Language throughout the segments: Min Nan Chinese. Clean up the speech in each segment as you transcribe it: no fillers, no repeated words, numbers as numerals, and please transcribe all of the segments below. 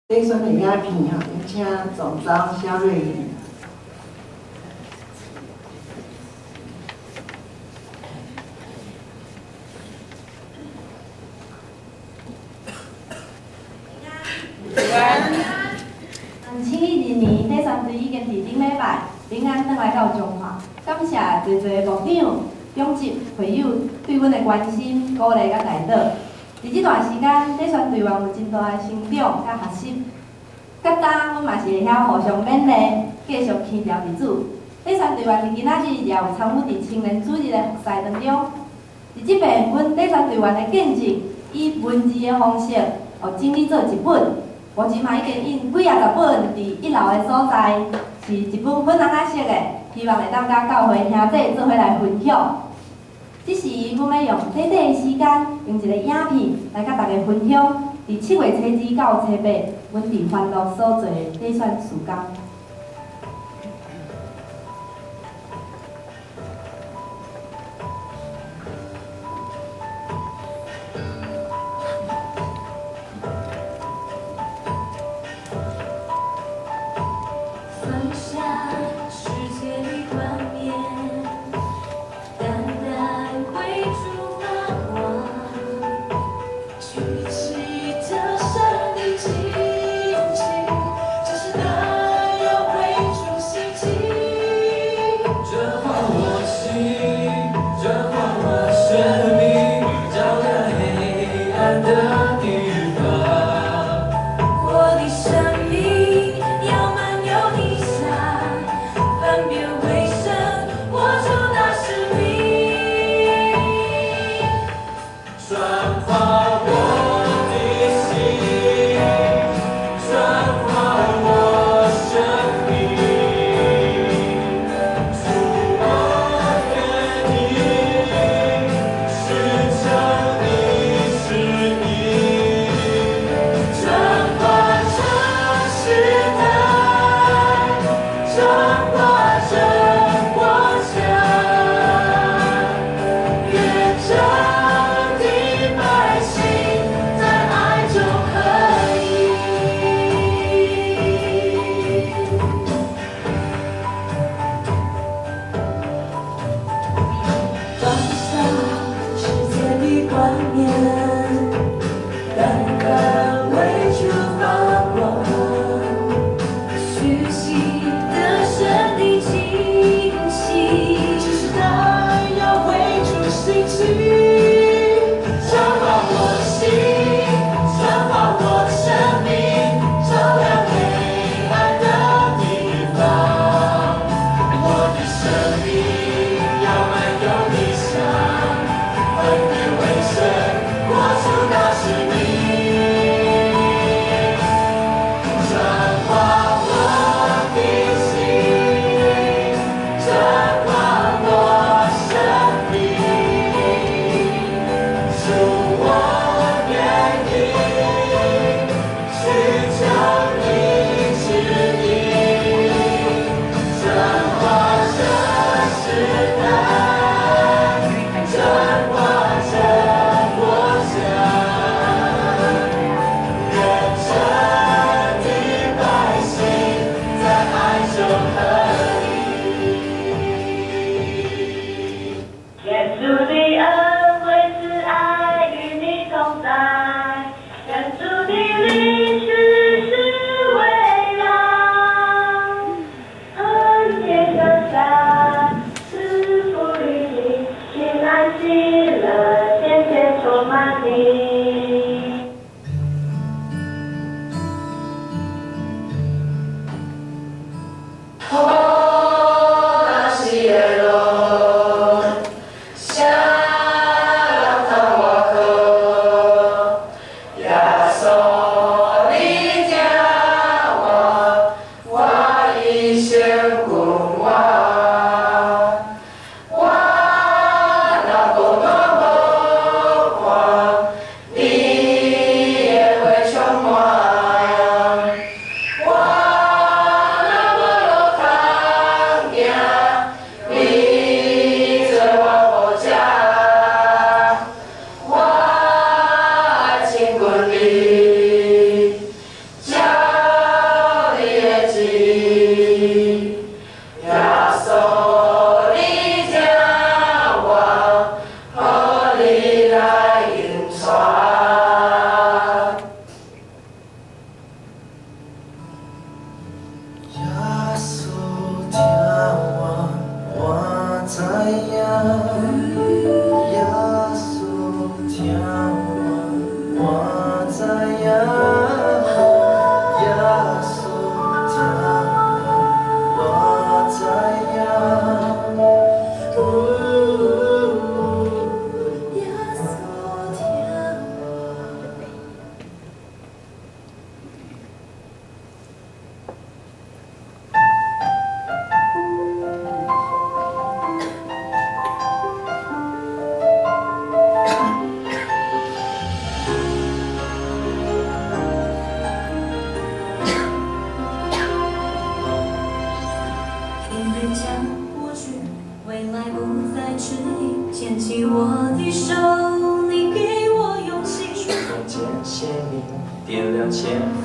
底选的影片吼，请总召萧瑞宇。2012年，底选队已经伫顶礼拜平安转来到彰化，感谢济济牧长、长执、会友对阮的关心、鼓励佮代祷。伫这段时间，底选队员有真大的成长佮学习。佮今阮嘛是会晓互相勉励，继续牵牢伫主。底选队员伫今仔日也有参与伫青年主日的服侍当中。伫这遍，阮底选队员的见证，以文字的方式，整理做一本。目前嘛已经印几仔十本，伫一楼的所在，是一本粉红仔色的，希望会当佮教会兄弟做伙来分享。这时，阮欲用短短的时间，用一个影片来佮大家分享，伫7月初2到初8，阮伫欢乐所做的底选事工。放下世界的冠冕，单单为主发光，举起得胜的旌旗，这是大有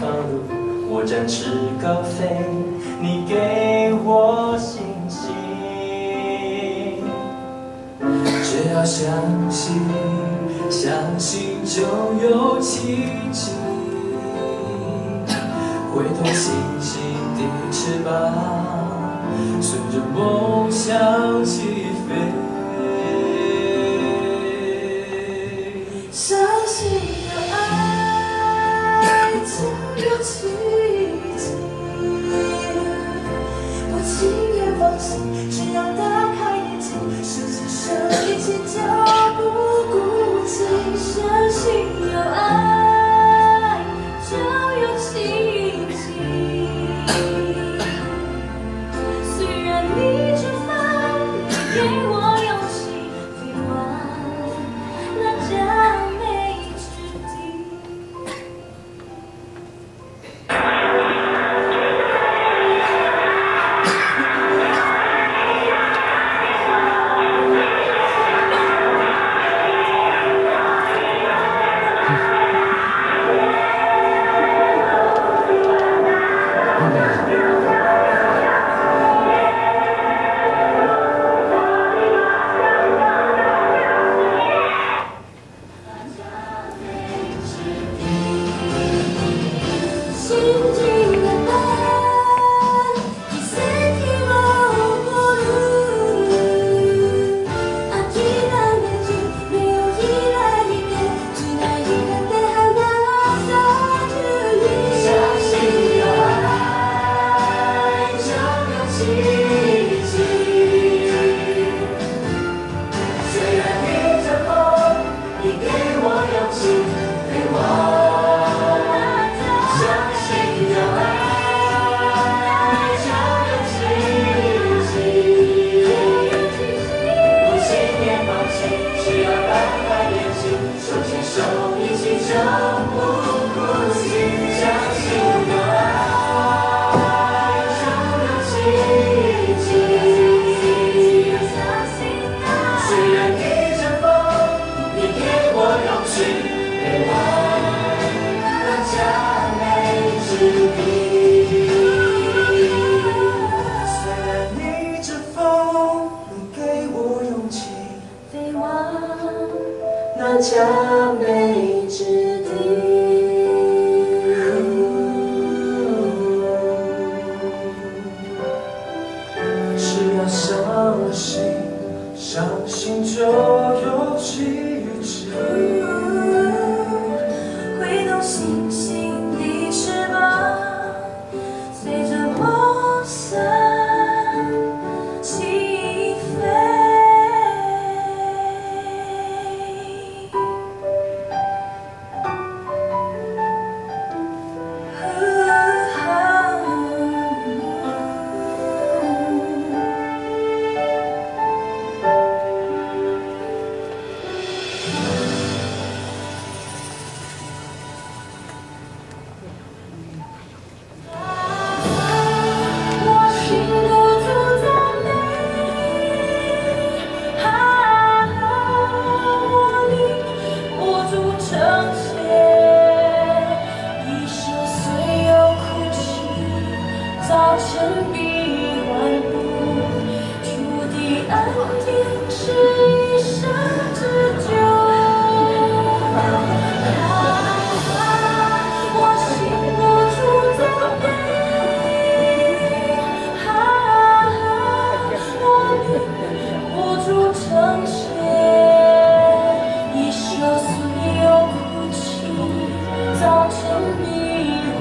方路，我展翅高飛，你給我信心。只要相信，相信就有奇蹟。揮動星星的翅膀，隨著夢想起飛。相信有愛就有奇蹟，不輕言放棄，只要打開眼睛，手牽手一起就不孤寂。相信有愛就有奇蹟，雖然逆著風，你給我勇氣，飛往那佳美之地。心情的燈，奇跡は起こる。諦めず目を開いて繋いだ手離さずに。相信有愛就有奇蹟，雖然逆著風，你給我勇氣，飛往。相信有愛就有奇蹟，不輕言放棄，只要打開眼睛，手牽手一起就不孤寂。相信有愛就有奇蹟，雖然逆著風，你給我勇氣，飛往那佳美之地。雖然逆著風，你給我勇氣，飛往那佳美之地。只要相信，相信就有奇蹟。揮動星星的翅膀，隨著夢想起飛。我心無處讚美，啊，我靈無處稱謝，一生雖有哭泣，早晨必歡呼，主的恩典是一生之久。我心無處讚美，啊，我靈無處稱謝，一生雖有哭泣，早晨必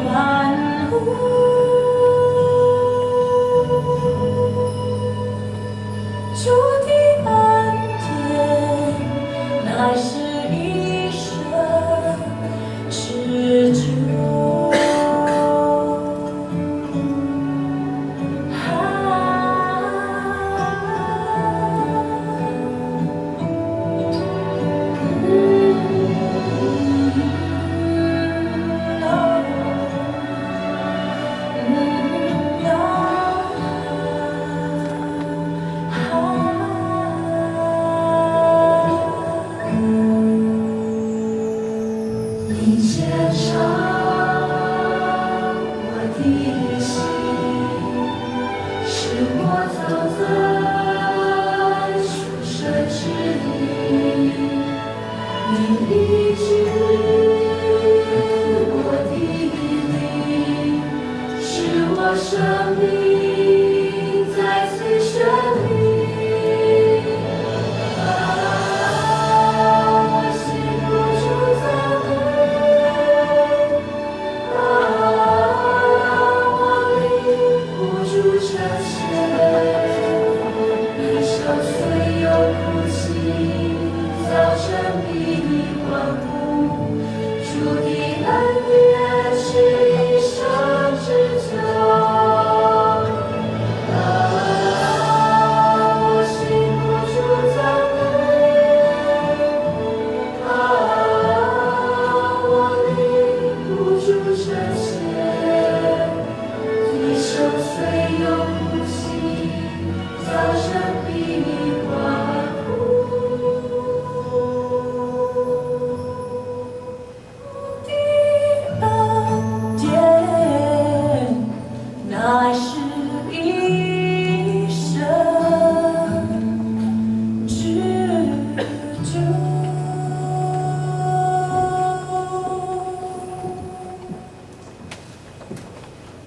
歡呼。生命。